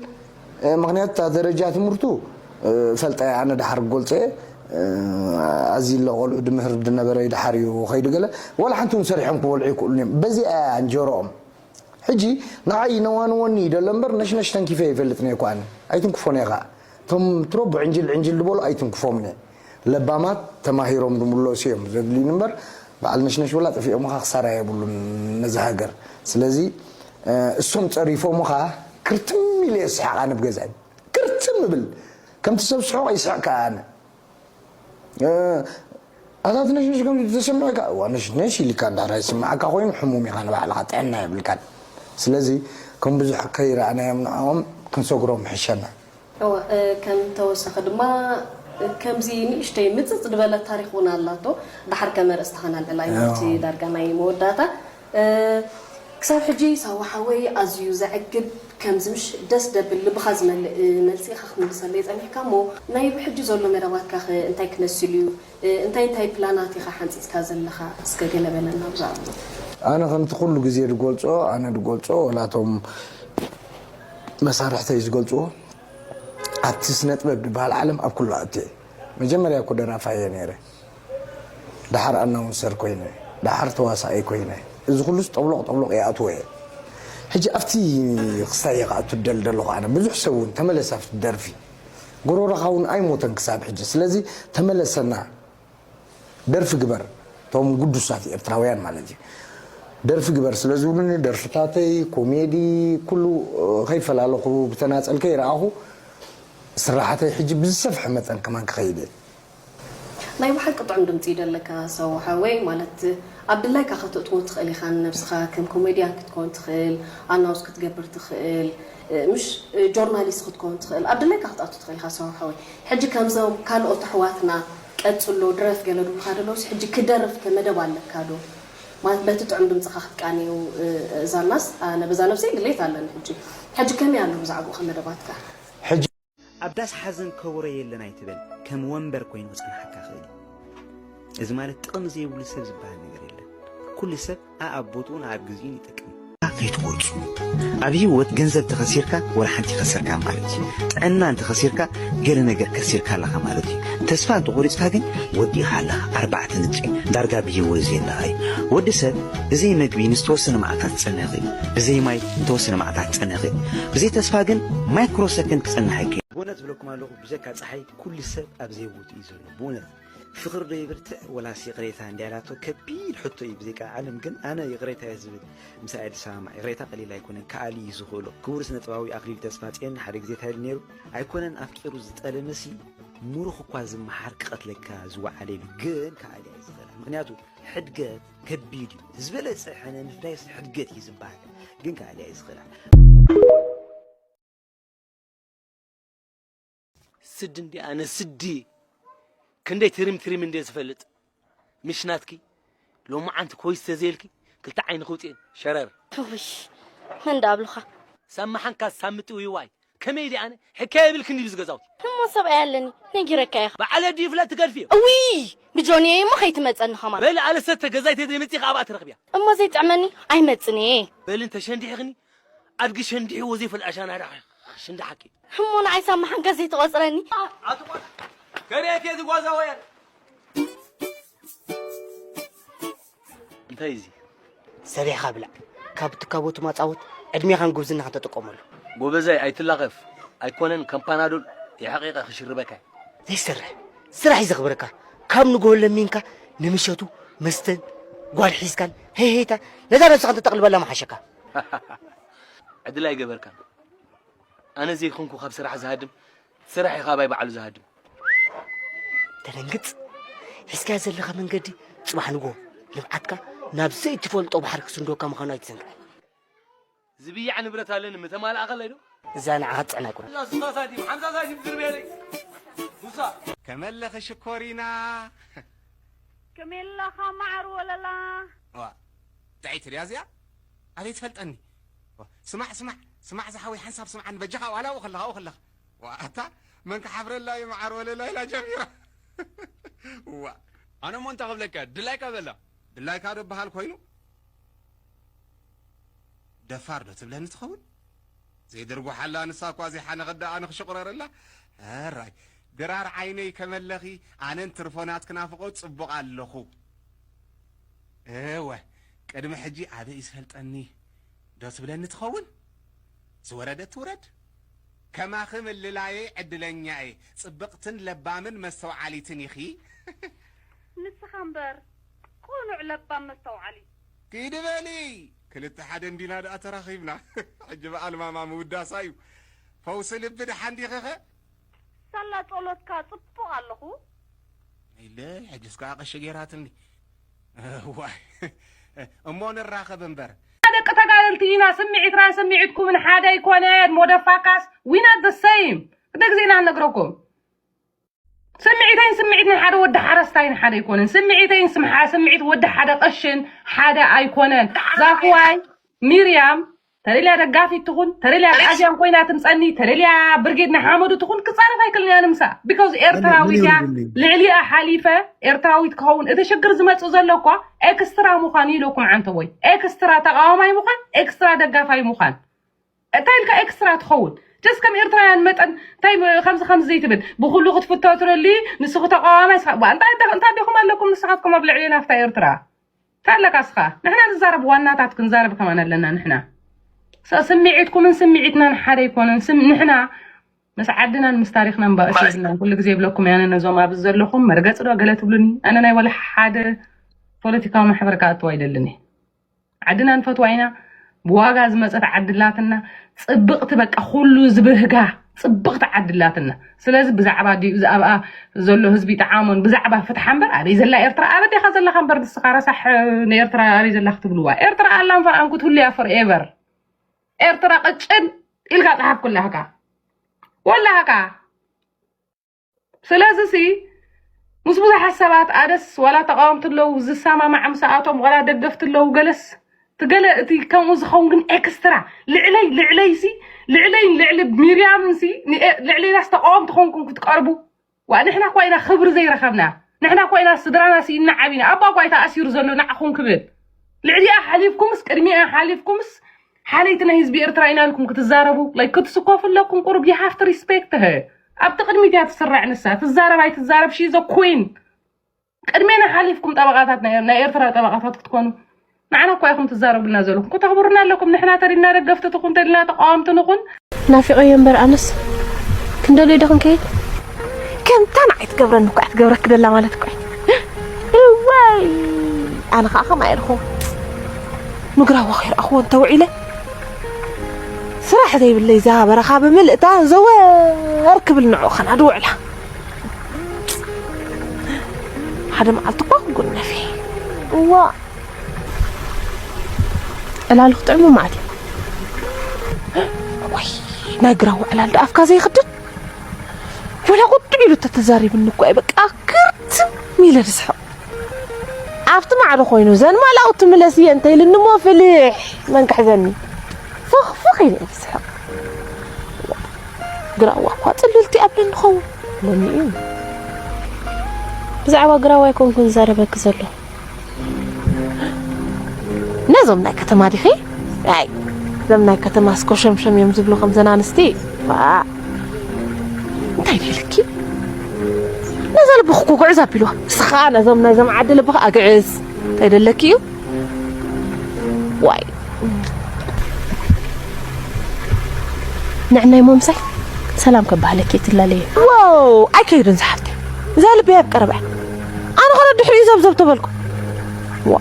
እ፣ ምኽንያቱ እታ ደረጃ ትምህርቱ፣ እ፣ ፈልጠ እየ፣ ኣነ ደሓር ክገልጾ እየ። እ፣ ኣዝዩ ኣሎ ቆልዑ ድምህር ድነበረ እዩ፣ ደሓር እዩ ከይዱ ገለ። ዋላ ሓንቲ እውን ሰሪሖም ክበልዑ ኣይክእሉን እዮም። በዚኣ እያ እንጀሮኦም። ሕጂ ንዓይ ነዋንወኒ እዩ ደሎ እምበር፣ ነሽነሽ ተንኪፈ ይፈልጥን እየ እኮ ኣነ። ኣይትንክፎን እየ ኸዓ። እቶም ትሮቦ ዕንጅል ዕንጅል ዝበሉ ኣይትንክፎምን እየ። ለባማት ተማሂሮም ዝምለሱ እዮም ዘድልዩኒ እምበር፣ በዓል ነሽነሽ ወላ ጠፊኦምኻ ክሳራ የብሉን ነዚ ሃገር። ስለዚ፣ እ፣ እሶም ጸሪፎምኻ ክርትም ኢለ እየ ዝስሕቕ ኣነ ብገዛይ። ትም ብል። ከምቲ ሰብ ስሑቕ ይስሕቅ ከኣ ኣነ። እ፣ ኣታት ነሽነሽ ከም ተሰምዐካ፣ እዋ ነሽነሽ ኢልካ እንድሕር ኣይስምዓካ ኮይኑ ሕሙም ኢኻ ንባዕልኻ፣ ጥዕና የብልካን። ስለዚ ከም ብዙሕ ከይረኣናዮም ንዕኦም ክንሰግሮም ይሕሸና። እወ፣ እ፣ ከም ተወሳኺ ድማ፣ እ፣ ከምዚ ንእሽተይ ምጽጽ ዝበለ ታሪኽ እውን ኣላቶ። ደሓር ከም ኣርእስቲ ከነልዕላ ኢና፣ እወ። ኣብቲ ዳርጋ ናይ መወዳእታ። እ፣ ክሳብ ሕጂ ሳዋ ሓወይ ኣዝዩ ዘዕግብ፣ ከምዚ ምሽ ደስ ደብል ልብኻ ዝመልእ፣ እ፣ መልሲ ኢኻ ክትምልሰለይ ጸኒሕካ እሞ፣ ናይ ብሕጂ ዘሎ መደባትካኸ እንታይ ክመስል እዩ? እ፣ እንታይ እንታይ ፕላናት ኢኻ ሓንጺጽካ ዘለኻ? እስከ ገለ በለና ብዛዕባኡ። ኣነ ከምቲ ኩሉ ግዜ ዝገልጾ፣ ኣነ ዝገልጾ፣ ወላቶም መሳርሕተይ ዝገልጽዎ፣ ኣብቲ ስነ ጥበብ ዝበሃል ዓለም ኣብ ኩሉ ኣትየ። መጀመርያ እኮ ደራፋይ እየ ነይረ። ደሓር ኣናውንሰር ኮይነ፣ ደሓር ተዋሳኣይ ኮይነ፣ እዚ ኩሉስ ጠብሎቕ ጠብሎቕ ይኣትዎ እየ። ሕጂ ኣብቲ ክስታይ እየ ክኣቱ ደል ዘለኹ ኣነ። ብዙሕ ሰብ እውን ተመለስ ኣብቲ ደርፊ። ጎሮሮኻ እውን ኣይሞተን ክሳብ ሕጂ። ስለዚ ተመለሰና፣ ደርፊ ግበር። እቶም ግዱሳት ኤርትራውያን ማለት እዩ። ደርፊ ግበር ስለ ዝብሉኒ፣ ደርፍታተይ፣ ኮሜዲ፣ ኩሉ፣ እ፣ ከይፈላለኹ ብተናጸል ከይረኣኹ፣ ስራሓተይ ሕጂ ብዝሰፍሐ መጠን ከማን ክኸይድ እየ። ናይ ብሓቂ ጥዑም ድምጺ እዩ ደለካ ሳዋ ሓወይ፣ ማለት ኣብ ድላይካ ከተእትዎ ትኽእል ኢኻ ንነብስኻ፣ ከም ኮሜድያን ክትከውን ትኽእል፣ ኣናውስ ክትገብር ትኽእል፣ እ፣ ምሽ፣ እ፣ ጆርናሊስት ክትከውን ትኽእል፣ ኣብ ድላይካ ክትኣቱ ትኽእል ኢኻ ሳዋ ሓወይ። ሕጂ ከምዞም ካልኦት ኣሕዋትና ቀጽሎ ድረፍ ገለ ድብሉኻ ደለውስ ሕጂ ክደርፍ ከ መደብ ኣለካ ዶ? ማለት በቲ ጥዑም ድምጽኻ ክትቃንዩ፣ እ፣ እዛ ናስ ኣነ በዛ ነብሰይ ድሌት ኣለኒ ሕጂ። ሕጂ ከመይ ኣሎ ብዛዕባኡ ከ መደባትካ? ሕጂ ኣብ ዳስ ሓዘን ከበሮ የለን ኣይትበል፣ ከም ወንበር ኮይኑ ክጸንሓካ ክእል እዩ። እዚ ማለት ጥቕሚ ዘይብሉ ሰብ ዝበሃል ነገር የለን። ኩሉ ሰብ ኣኣብ ቦትኡን ኣኣብ ግዜኡን ይጠቅም። ከይትቆርጹ። ኣብ ህይወት ገንዘብ ተኸሲርካ ወላ ሓንቲ ከሰርካ ማለት እዩ። ጥዕና እንተኸሲርካ ገለ ነገር ከሲርካ ኣለኻ ማለት እዩ። ተስፋ እንተቆሪጽካ ግን ወዲእኻ ኣለኻ። ኣርባዕተ ነጥቢ። ዳርጋ ብህይወት ዘየለኻ እዩ። ወዲ ሰብ ብዘይ መግቢ ንዝተወሰነ መዓልታት ክጸንሕ ይኽእል እዩ። ብዘይ ማይ ንተወሰነ መዓልታት ክጸንሕ ይኽእል እዩ። ብዘይ ተስፋ ግን ማይክሮ ሰከንድ ክጸንሕ ኣይክእልን። ብእውነት ዝብለኩም ኣለኹ፣ ብጀካ ጸሓይ ኩሉ ሰብ ኣብ ዘይቦትኡ እዩ ዘሎ። ብእውነት ፍቕሪ ዶ ይብርትዕ ወላስ ይቕሬታ እንድያ ኢላቶ ከቢድ ሕቶ እዩ። ብዘይካ ዓለም ግን ኣነ ይቕሬታ እየ ዝብል፣ ምሳኣ እየ ዝሰማማዕ። ይቕሬታ ቀሊል ኣይኮነን፣ ክኣሊ እዩ ዝኽእሎ። ክቡር ስነ ጥበባዊ ኣኽሊሉ ተስፋጽዮን ሓደ ግዜ እንታይ ኢሉ ነይሩ? ኣይኮነን ኣፍቂሩ ዝጠለመሲ፣ ምሩኽ እኳ ዝመሓር ክቐትለካ ዝወዓለ ኢሉ፣ ግን ክኣሊ እየ ዝኽእላ። ምኽንያቱ ሕድገት ከቢድ እዩ። ዝበለጸ ሕነ ምፍዳይስ ሕድገት እዩ ዝበሃል፣ ግን ክኣሊ እየ ዝኽእላ። ስዲ እንዲ ኣነ ስዲ ክንደይ ትሪም ትሪም እንደ ዝፈልጥ ምሽ ናትኪ ሎማዓንቲ ኮይስ ተዘይልኪ ክልተ ዓይኒ ክውፅእን ሸረር። ውይ፣ መን ዳ ኣብሉኻ? ሳማሓንካ ሳምጥ ውይዋይ ከመይ ዲ ኣነ ሕካየ የብልክን ድዩ ዝገዛውቲ? እሞ ሰብኣይ ኣለኒ ነጊረካ ኢኻ። በዓለ ድዩ ፍለጥ ትገድፍዮ? እውይ፣ ብጆንየ እሞ ከይትመፀኒ ኸማን። በል ኣለ ሰተ ገዛይ ተዘይመፂ ከኣ ኣብኣ ትረኽብያ። እሞ ዘይጥዕመኒ ኣይመፅን እየ። በል እንተ ሸንዲሕኽኒ ኣድጊ ሸንዲሕዎ ዘይፈልጥ ኣሻና ዳ ሽንዳሓኪ። እሞ ንዓይ ሳማሓንካ ዘይትቆፅረኒ? ኣትቆ ከርእየት እየ ዝጓዛ ወያነ። እንታይ እዚ? ሰሪሕኻ ብላዕ። ካብ ትካቦ ትማጻወት ዕድሜኻን ጉብዝናኻን ተጥቀመሉ። ጎበዛይ ኣይትላኸፍ። ኣይኮነን ከም ፓናዶል የሕቒቐ ክሽርበካ። ዘይሰርሕ ስራሕ እዩ ዘኽብረካ። ካብ ንግሆ ለሚንካ ንምሸቱ መስተን ጓል ሒዝካን ሄይሄይታ ነዛ ነብስኻ እንተተቕልበላ ምሓሸካ። ዕድል ኣይገበርካን። ኣነ ዘይኮንኩ ካብ ስራሕ ዝሃድም፣ ስራሕ እዩ ካባይ ባዕሉ ዝሃድም። ተደንግጽ። ሒዝካዮ ዘለኻ መንገዲ ጽባሕ ንግሆ ንብዓትካ ናብ ዘይትፈልጦ ባሕሪ ክስንድወካ ምዃኑ ኣይትዘንግዕ። ዝብያዕ ንብረት ኣለኒ፣ ምተማልኣ ከለይ ዶ? እዛ ንዓኻ ትጽዕና ኣይኮነን። እዛ ስሳ ሳንቲም፣ ሓምሳ ሳንቲም ዝርበየለይ። ሱሳ። ከመለኺ ሽኮሪና። ከመይ ኣለኻ መዓር ወለላ? ዋ፣ ጥዕይቲ ድያ እዚኣ? ኣበይ ትፈልጠኒ? ዋ፣ ስማዕ፣ ስማዕ፣ ስማዕ ዝሓወይ ሓንሳብ ስምዓኒ በጃኻ፣ ዋላ ኣብኡ ከለኻ፣ ኣብኡ ከለኻ። ዋ፣ ኣታ መን ክሓፍረላ እዩ መዓር ወለላ ኢላ ጀሚራ። ዋ። ኣነ እሞ እንታይ ክብለካ፣ ድላይካ በላ። ድላይካ ዶ በሃል ኮይኑ? ደፋር ዶ ትብለኒ ትኸውን? ዘይድርጉሓላ ንሳ እኳ ዘይሓነኸት ደኣ ኣነ ክሽቑረረላ? ሕራይ፣ ድራር ዓይነይ ከመለኺ ኣነን ትርፎ ናትኪ ናፍቖት ጽቡቕ ኣለኹ። እወ፣ ቅድሚ ሕጂ ኣበይ እዩ ዝፈልጠኒ ዶ ትብለኒ ትኸውን? ዝወረደት ትውረድ። ከማኺ ምልላየይ ዕድለኛ እየ። ጽብቕትን ለባምን መስተውዓሊትን ኢኺ። ንስኻ እምበር ቅኑዕ ለባም መስተውዓሊ። ኪዲ በሊ፣ ክልተ ሓደ እንዲና ደኣ ተራኺብና። ሕጂ በዓል ማማ ምውዳሳ እዩ። ፈውሲ ልቢ ደሓን ዲኺኸ? ሳላ ጸሎትካ ጽቡቕ ኣለኹ። ኢለ ሕጅስ ከዓ ቀሺ ገይራትኒ። ዋይ እሞ ንራኸብ እምበር። ደቂ ተጋደልቲ ኢና። ስምዒትና ስምዒትኩምን ሓደ ኣይኮነን። ሞደፋካስ we not the same። ክደ ግዜ ኢና ንነግረኩም። ስምዒተይን ስምዒት ናይ ሓደ ወዲ ሓረስታይን ሓደ ኣይኮነን። ስምዒተይን ስምሓ ስምዒት ወዲ ሓደ ቀሽን ሓደ ኣይኮነን። ዛፍዋይ ሚርያም ተደልያ ደጋፊት ትኹን፣ ተደልያ ኣግኣዝያን ኮይና ትምፀኒ፣ ተደልያ ብርጌድ ንሓመዱ ትኹን፣ ክፃረፍ ኣይክልን እያ ንምሳ። Because ኤርትራዊት እያ። ልዕሊኣ ሓሊፈ ኤርትራዊት ክኸውን። እቲ ሽግር ዝመፅእ ዘሎ እኳ ኤክስትራ ምዃን እዩ ኢለኩም ዓንተቦይ። ኤክስትራ ተቃዋማይ ምዃን፣ ኤክስትራ ደጋፋይ ምዃን። እንታይ ኢልካ ኤክስትራ ትኸውን? ጀስ ከም ኤርትራውያን መጠን እንታይ ብ- ከምዚ ከምዚ ዘይትብል ብኩሉ ክትፍቶ ትደሊ። ንስኹ ተቃዋማይ ስኻ- ባ- እንታይ እንታይ ዲኹም ኣለኩም ንስኻትኩም ኣብ ልዕሊ ናፍታ ኤርትራ? እንታይ ኣለካ እስኻ? ንሕና ንዛረብ ዋናታት ክንዛረብ ከማን ኣለና ንሕና። ስ- ስምዒትኩምን ስምዒትናን ሓደ ኣይኮነን። ስም ንሕና ምስ ዓድናን ምስ ታሪኽናን ባእሲ የብልናን። ኩሉ ግዜ ይብለኩም ያነ ነዞም ኣብዚ ዘለኹም መርገፂ ዶ ገለ ትብሉኒ? ኣነ ናይ ወላ ሓደ ፖለቲካዊ ማሕበር ክኣትው ኣይደልን እየ። ዓድና ንፈትዋ ኢና። ብዋጋ ዝመፀት ዓዲ ኣላትና። ፅብቕቲ በቃ ኩሉ ዝብህጋ ፅብቕቲ ዓዲ ኣላትና። ስለዚ ብዛዕባ ዲኡ ኣብኣ ዘሎ ህዝቢ ይጠዓሞን ብዛዕባ ፍትሓ እምበር ኣበይ ዘላ ኤርትራ ኣበይ ዲኻ ዘለኻ እምበር ንስኻ ረሳሕ ንኤርትራ ኣበይ ዘላ ክትብልዋ ኤርትራ ኣላን ፈርኣን ክትህሉ እያ forever። ኤርትራ ቅጭን ኢልካ ፀሓፍኩላህካ ወላህካ ስለዚ ሲ ምስ ብዙሓት ሰባት ኣደስ ዋላ ተቃወምቲ ኣለዉ ዝሰማማዕ ምስኣቶም ዋላ ደገፍቲ ኣለዉ ገለስ ትገለ እቲ ከምኡ ዝኸውን ግን ኤክስትራ ልዕለይ ልዕለይ ሲ ልዕለይን ልዕሊ ሚርያምን ሲ ንኤ- ልዕሌናስ ተቃወምቲ ኮንኩም ክትቀርቡ ዋ ንሕና እኳ ኢና ክብሪ ዘይረኸብና ንሕና እኳ ኢና ስድራና ስኢና ዓቢና ኣባ እኳ እዩ ተኣሲሩ ዘሎ ንዓኹም ክብል ልዕሊኣ ሓሊፍኩምስ ቅድሚኣ ሓሊፍኩምስ ሓለይቲ ናይ ህዝቢ ኤርትራ ኢና ኢልኩም ክትዛረቡ like ክትስኮፉ ኣለኩም ቁሩብ you have to respect her ኣብቲ ቅድሚት እያ ትስራዕ ንሳ ትዛረብ ኣይትዛረብ she is a queen ቅድሜና ሓሊፍኩም ጠበቃታት ናይ ናይ ኤርትራ ጠበቃታት ክትኮኑ ንዓና እኳ ኢኹም ትዛረቡልና ዘለኹም ከተኽብሩና ኣለኩም ንሕና ተሪና ደገፍቲ ትኹን ተሪና ተቃወምቲ ንኹን ናፊቐዮ እምበር ኣነስ ክንደልዮ ዶ ክንከይድ ከምታ ንዓይ ትገብረኒ እኳ ትገብረኪ ደላ ማለት እኳ እዋይ ኣነ ከዓ ከምኣ ኢልኹ ምግራዋ ከይረኣኽዎ እንተውዒለ ስራሕ ዘይብለይ እዛ በረኻ ብምልእታ ዘወር ክብል ንዑ ከናዱ ውዕላ ሓደ መዓልቲ እኳ ክጉነፊ እዋ ዕላሉ ክጥዕሙ ማለት እዩ ወይ ናይ ግራዋ ዕላል ዶ ኣፍካ ዘይኽድን ወላ ቁጥዕ ኢሉ ተተዛሪብኒ እኮ እዩ በቃ ክርትም ኢለ ዝስሕቕ ኣብቲ ማዕዶ ኮይኑ ዘን ማላው ትምለስ እየ እንተ ኢልኒ እሞ ፍልሕ መን ክሕዘኒ ፍኽፍኽ ኢለ እየ ዝስሕቕ ግራዋ እኳ ፅልልቲ ኣብለኒ ኸውን ለኒ እዩ ብዛዕባ ግራዋ ኣይኮንኩን ዝዛረበኪ ዘሎ ነዞም ናይ ከተማ ዲኺ ኣይ እዞም ናይ ከተማ እስኮ ሸምሸም እዮም ዝብሉ ከምዘን ኣንስቲ እንታይ ደልኪ ነዛ ልብኺ እኮ ጉዕዝ ኣቢልዋ እስኻ ነዞም ናይዞም ዓዲ ልብኺ ኣግዕዝ እንታይ ደለኪ እዩ ዋይ ንዕናይ ሞምሳይ ሰላም ከባህለኪ ትላለየ ዋው ኣይከይድን ዝሓፍተይ እዛ ልበይ ኣብ ቀረባ ኣነ ኸ ደድሕሪኡ ዘብዘብ ተበልኩ ዋ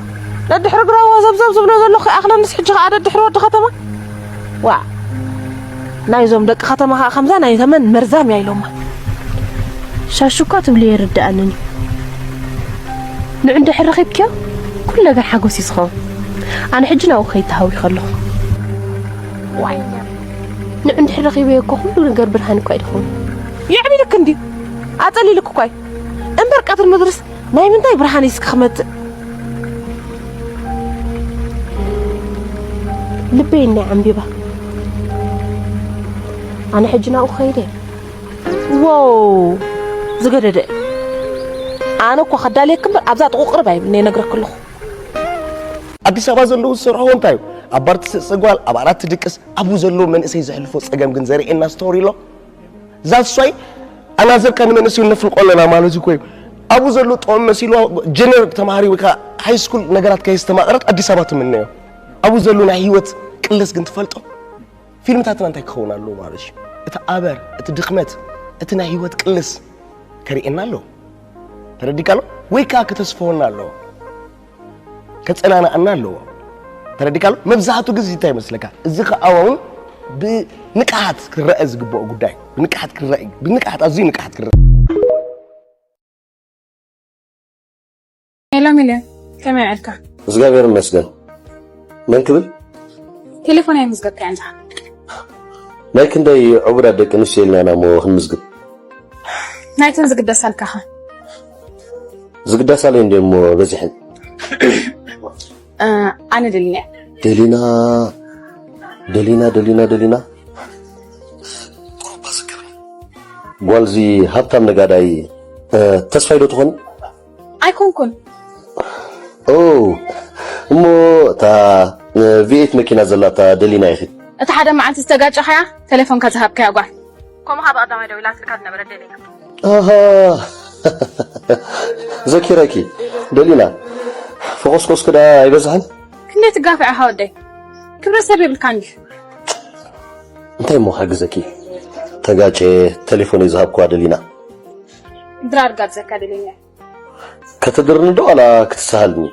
ደድሕሪ ግራዋ ዘብዘብ ዝብሎ ዘለኹ ይኣኽለንስ ሕጂ ኸዓ ደድሕሪ ወዲ ኸተማ ዋ ናይዞም ደቂ ኸተማ ኸዓ ከምዛ ናይ ተመን መርዛም እያ ኢሎማ ሻሹ እኳ ትብልዮ ይርድኣንን እዩ ንዑ እንድሕር ረኺብክዮ ኩሉ ነገር ሓጎስ እዩ ዝኸውን ኣነ ሕጂ ናብኡ ክኸይድ ተሃዊኸ ኣለኹ ዋይ ንዑ እንድሕር ረኺበዮ እኮ ኩሉ ነገር ብርሃን እኳ እዩ ዝኸውን የዕቢልክ እንድዩ ኣጸሊልክ እኳ እዩ እምበር ቀትሪ ምድርስ ናይ ምንታይ ብርሃን እዩ እስኪ ክመጽእ ልበይ እናይ ዓምቢባ ኣነ ሕጂ ናብኡ ክኸይደ እየ ዎው ዝገደደ ኣነ እኳ ከዳልየክ እምበር ኣብዛ ጥቑ ቅርብ ኣይብልን እየ ነግረክ ኣለኹ ኣዲስ ኣበባ ዘለዉ ዝሰርሕዎ እንታይ እዩ ኣብ ባር ትስእስእ ጓል ኣብ ኣራት ትድቅስ ኣብኡ ዘለዉ መንእሰይ ዘሕልፎ ፀገም ግን ዘርእየና ስቶሪ ኣሎ ዛትስ ዋይ ኣናዘርካ ንመንእሰዩ ነፍልቆ ኣለና ማለት እኮ እዩ ኣብኡ ዘለዉ ጥቕሚ መሲልዋ ጀነር ተማሃሪ ወይ ከዓ ሃይ ስኩል ነገራት ከየስተማቐረት ኣዲስ ኣበባ ትምነዮ ኣብኡ ዘለዉ ናይ ህይወት ቅልስ ግን ትፈልጦ ፊልምታትና እንታይ ክኸውን ኣለዎ ማለት እዩ እቲ ኣበር እቲ ድኽመት እቲ ናይ ህይወት ቅልስ ከርእየና ኣለዎ ተረዲካ ኣሎ ወይ ከዓ ከተስፈወና ኣለዎ ከፀናናኣና ኣለዎ ተረዲካ ኣሎ መብዛሕቱ ግዜ እንታይ ይመስለካ እዚ ከዓ እውን ብንቅሓት ክረአ ዝግብኦ ጉዳይ፣ ብንቅሓት ክረአ፣ ብንቅሓት፣ ኣዝዩ ንቅሓት ክረአ። ሄሎ ሚልዮን፣ ከመይ ውዒልካ? እግዚኣብሔር ይመስገን። መን ክብል? ቴሌፎን ኣይምዝገብካያን ዲኻ? ናይ ክንደይ ዕቡዳት ደቂ ኣንስትዮ ኢልና ኢና እሞ ክንምዝግብ? ናይተን ዝግደሳልካ ኸ? ዝግደሳለይ እንድየ እሞ በዚሐን። ኣነ ደሊና። ደሊና ደሊና ደሊና ደሊና ጓልዚ ሃብታም ነጋዳይ ተስፋይ ዶ ትኾኒ? ኣይኮንኩን። ኦ እሞ እታ ቪኤት መኪና ዘላታ ደሊና ኢኺ። እታ ሓደ መዓልቲ ዝተጋጨኻያ ተሌፎንካ ዝሃብካያ ጓል። ከምኡ ካብ ቀዳማይ ደዊላትልካ ዝነበረት ደሊና። ኣሃ ዘኪረኪ ደሊና። ፈኾስኮስኪ ደኣ ኣይበዝሐን? ክንደይ ትጋፍዕ ኢኻ ወደይ? ክብረ ሰብ የብልካን ድዩ? እንታይ እሞ ክሕግዘኪ? ተጋጨ ተሌፎነይ ዝሃብክዋ ደሊና። ድራር ጋብዘካ ደሊና። ከተድርኒ ዶ ዋላ ክትሰሃልኒ?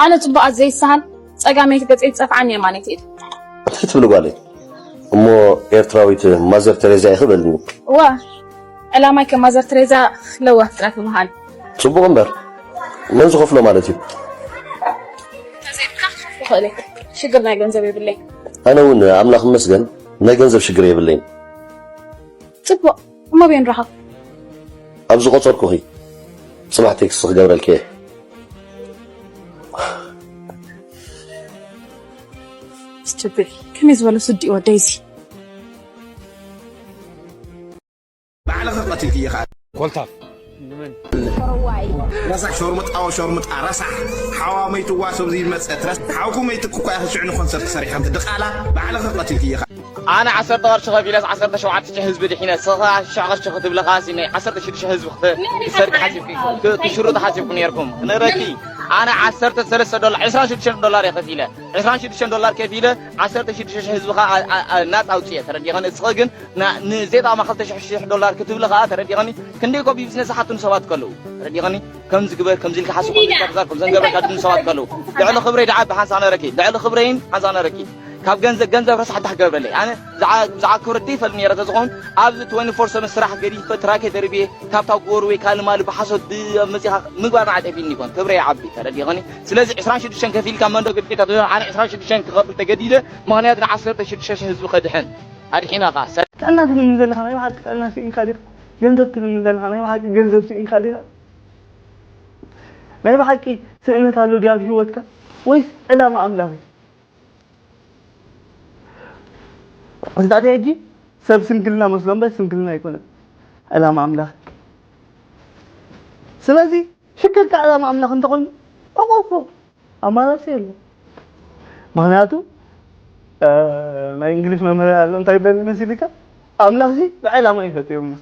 ኣነ ጽቡቓት ዘይሰሃል ጸጋመይቲ ገጸይ ትጸፍዓኒ የማነይቲ ኢድ። እንታይ ትብሊ ጓለይ? እሞ ኤርትራዊት ማዘር ተሬዛ ኢኺ በልኒ። እዋ ዕላማይ ከም ማዘር ተሬዛ ለዋህ ጥራሕ ምዃን። ጽቡቕ እምበር መን ዝኸፍሎ ማለት እዩ? ተዘይብካ ክኸፍሎ ይኽእል እየ። ሽግር ናይ ገንዘብ የብለይ። ኣነ እውን ኣምላኽ ይመስገን ናይ ገንዘብ ሽግር የብለይን። ጽቡቕ እሞ ኣበይ ንራኸብ? ኣብ ዝቖጸርኩኺ ጽባሕ ቴክስት ክገብረልኪ እየ። ስትብል ከመይ ዝበለ ስዲ ወደይ እዚ ባዕልኺ ቀቲልክዮ ከኣ ኮልታፍ ንመን ረሳሕ ሸርሙጣ ወሸርሙጣ ረሳሕ ሓዋ መይትዋ ሰብ ዝመፀት ረሳሕ ሓውኩ መይትኩ እኳ ኢኺ ሽዑ ንኮንሰርት ሰሪሕኺ ድቓላ ባዕልኺ ቀቲልክዮ ከኣ ኣነ ዓሰርተ ቅርሺ ከፊለስ ዓሰርተ ሸውዓተ ሽሕ ህዝቢ ድሒነ ስኻ ሽሕ ቅርሺ ክትብሊ ከኣሲ ናይ ዓሰርተ ሽዱሽተ ህዝቢ ክትሰርቂ ሓሲብኪ ክትሽርጡ ሓሲብኩም ነይርኩም ክነግረኪ ኣነ ዓሰርተ ሰለስተ ዶላር ዕስራን ሽዱሽተን ዶላር እየ ከፊለ ዕስራን ሽዱሽተን ዶላር ከፊለ ዓሰርተ ሽዱሽተ ሽሕ ህዝቢ ከኣ ናፃ ኣውፅኤ ተረዲኸኒ እስኺ ግን ንዜጣማ ክልተ ሽሕ ሽሕ ዶላር ክትብሊ ከኣ ተረዲኸኒ ክንደይ ኮ ቢዝነስ ሓትኑ ሰባት ከለዉ ተረዲኸኒ ከምዚ ግበር ከምዚ ኢልካ ሓስብ ከምዚ ኢልካ ተዛር ከምዘን ገብረካ ድኑ ሰባት ከለዉ ልዕሊ ክብረይ ደዓ ብሓንሳእ ነረኪ ልዕሊ ክብረይን ሓንሳእ ነረኪ ካብ ገንዘብ ገንዘብ ረሳሕ ዳሕ ገብረለይ ኣነ ዝዓክብረ ደይፈል ነረ ተዝኾን ኣብዚ ትወንቲ ፎር ሰቨን ስራሕ ገዲፈ ትራኬ ደርብየ ካብታ ጎር ወይ ካልእ ማሊ ብሓሶት መፂኻ ምግባር መዓት የብልኒ ይኮን ክብረ ይዓቢ ተረዲኸኒ ስለዚ ዕስራን ሽዱሽተን ከፊልካ መንዶ ግዴታ ኣነ ዕስራን ሽዱሽተን ክኸፍል ተገዲደ ምኽንያት ንዓሰርተ ሽዱሽተ ሽሕ ህዝቢ ከድሕን ኣድሒና ኸዓ ሰ ጥዕና ትልምን ዘለኻ ናይ ብሓቂ ጥዕና ስኢንካ ዲኻ? ገንዘብ ትልምን ዘለኻ ናይ ብሓቂ ገንዘብ ስኢንካ ዲኻ? ናይ ብሓቂ ስእነት ኣሎ ድዩ ኣብ ህይወትካ ወይስ ዕላማ ኣምላኽ እዩ? መወዳእታ ሕጂ ሰብ ስንክልና መስሎ እምበር ስንክልና ኣይኮነን ዕላማ ኣምላኽ። ስለዚ ሽግርካ ዕላማ ኣምላኽ እንተኾይኑ ዕቑብ ኣማራፂ የለን። ምኽንያቱ ናይ እንግሊዝ መምህር ኣሎ እንታይ ይበል መሲልካ ኣምላኽሲ ብዕላማ እዩ ፈጢሩና።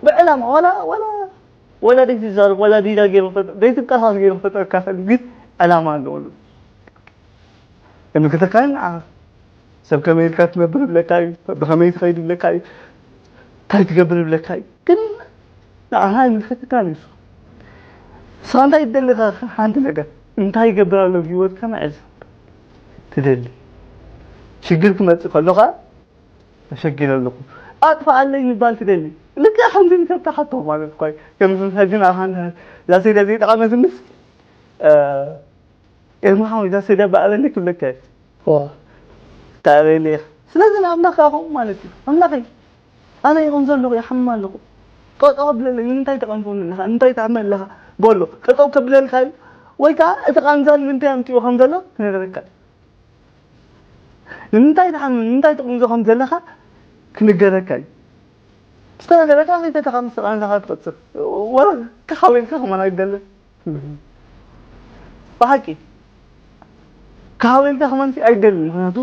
ብዕላማ ዋላ ዋላ ወላ ደይትዛረብ ወላ ዲዳ ገይሩ ክፈጥር ደይትንቀሳቐስ ገይሩ ክፈጥረካ ይኽእል ግን ዕላማ ኣለዎ። ይምልከተካ እዩ ንዓኻ። ሰብ ከመይ ኢልካ ትነብር ይብለካ እዩ፣ ብኸመይ ትኸይድ ይብለካ እዩ፣ እንታይ ትገብር ይብለካ እዩ። ግን ንዓኻ ኣይምልከተካን እዩ። ንስኻ እንታይ ትደሊ ኢኻ ሓንቲ ነገር፣ እንታይ ይገብር ኣሎ ኣብ ህይወትካ ምዕዝ ትደሊ። ሽግር ክመጽእ ከሎ ኸኣ ተሸጊረ ኣለኹ ኣጥፍኣለይ ምባል ትደሊ። ልክዕ ከምዚ ኢልካ ትሓቶ ማለት እኳ እዩ። ከምዚ ሕጂ ንዓኻ እዛ ሰይዳ ዘይጠቐመትንስ ኤርሚ ሓወይ እዛ ሰይዳ ብኣበለይ ክብለካ እየ። ዋ ተኣበየለይ ኢኻ። ስለዚ ንኣምላኽ ከኣ ከምኡ ማለት እዩ። ኣምላኸይ ኣነ ይቕንዞ ኣለኹ ይሓምም ኣለኹ። ጠጠው ኣብለለይ ንምንታይ ተቐንዞኒ ኣለኻ ንምንታይ ትሓምም ኣለኻ በሎ። ጠጠው ከብለልካ እዩ ወይ ከኣ እቲ ቃንዛ ንምንታይ ኣምጺኡ ከም ዘሎ ክነግረካ እዩ። ንምንታይ ትሓምም ንምንታይ ትቕንዞ ከም ዘለኻ ክንገረካ እዩ። ዝተነገረካ ከይተተኻ ምስ ቃንዛኻ ትቐጽል። ወላ ክሓውየልካ ከማን ኣይደልን። ብሓቂ ክሓውየልካ ከማን ኣይደልን። ምኽንያቱ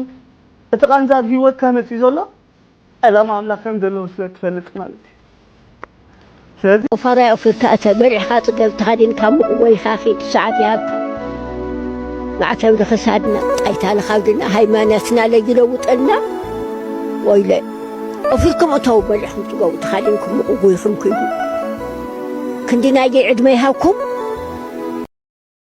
እቲ ቃንዛ ኣብ ህይወትካ መጺኡ ዘሎ ዕላማ ኣምላኽ ከም ዘለዎ ስለ ትፈልጥ ማለት እዩ። ስለዚ ቁፋሮ ኣቑፊርካ እተ በሊዕኻ ጽገብ ተኸዲንካ ሙቕ ጎይኻ ኺድ ሰዓት ይሃብካ ማዕተብ ንኽሳድና ጣይታ ንኻብድና ሃይማኖትና ለይለውጠልና ወይለ ኣቑፊርኩም እተው በሊዕኹም ጽገቡ ተኸዲንኩም ሙቕ ጎይኹም ኪዱ ክንዲ ናይገይ ዕድመ ይሃብኩም